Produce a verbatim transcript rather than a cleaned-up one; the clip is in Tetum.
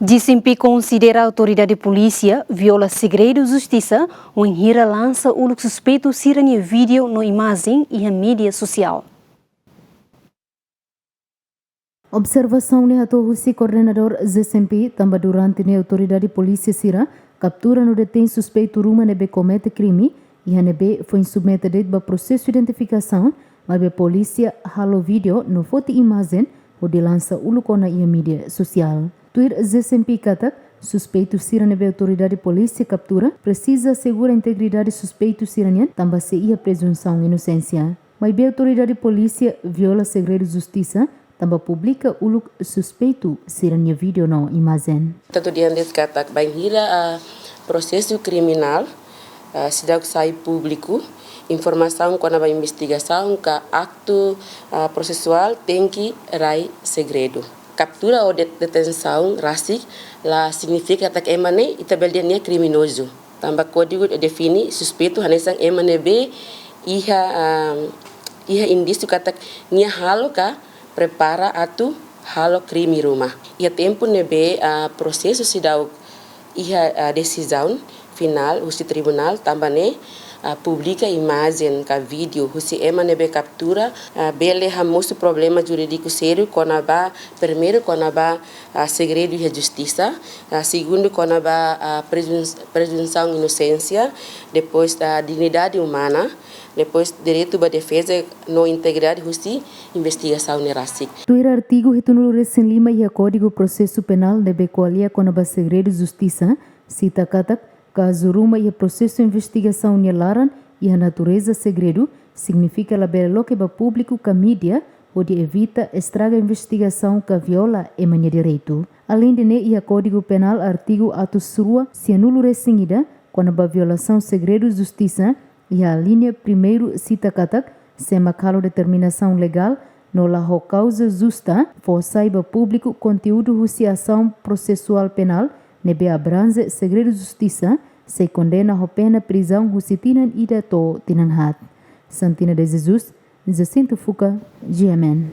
G C M P konsidera autoridade polísia viola segredu justisa wainhira lansa uluk suspeitu sira-nia vídeo no imajen iha mídia sosiál. Observasaun ne'e hato'o husi koordenadór G C M P, tanba durante ne'e autoridade polísia sira kaptura no detein suspeitu ruma ne'ebé komete krime, iha ne'ebé foin submete de'it ba prosesu identifikasaun, maibé polísia halo vídeo no foti imajen hodi lansa uluk ona iha mídia sosiál. Tuir G C M P katak, suspeitu sira ne'ebé autoridade polísia kaptura presiza asegura integridade suspeitu sira-nian, tanba sei iha prezunsaun inosénsia. Maibé autoridade polísia viola segredu justisa, tanba publika uluk suspeitu sira-nia vídeo no imajen. Tantu diante katak bainhira, ah, prosesu kriminál, ah, seidauk sai públiku, informasaun kona-ba investigasaun ka aktu, ah, prosesuál tenke rai segredu. Kaptura ou det-, detensaun rasik la signifika katak ema ne'e ita bele dehan nia kriminozu. Tanba kódigu define suspeitu hanesan ema ne'ebé iha, ah, iha indísiu katak nia halo ka prepara atu halo krime ruma. Iha tempu ne'ebé, ah, prosesu seidauk iha, ah, desizaun finál husi tribunál, tanba ne'e, ah, publika imajen ka vídeo husi ema ne'ebé kaptura, ah, bele hamosu problema jurídiku sériu kona-ba, primeiru kona-ba, ah, segredu iha justisa, ah, segundu kona-ba, ah, prezun-, prezunsaun inosénsia, depois, ah, dignidade umana, depois direitu ba defeza no integridade husi investigasaun ne'e rasik. Tuir artigu hitunulu-resin-lima iha Kódigu Prosesu Penál ne'ebé ko'alia kona-ba segredu justisa, sita katak, kazu ruma iha prosesu investigasaun nia laran iha natureza segredu, signifika labele loke ba públiku ka mídia, hodi evita estraga investigasaun ka viola ema nia direitu. Aleinde ne'e, iha Kódigu Penál artigu atus rua sianulu-resin-ida, kona-ba violasaun segredu justisa, iha alínea primeiru sita katak, se ema halo determinasaun legál no la ho kauza justa fó sai ba públiku konteúdu husi asaun prosesuál penál ne'ebé abranje segredu justisa, sei kondena ho pena prizaun husi tinan ida to'o tinan haat. Santina de Jesus, Jacinto Fuca, G M N.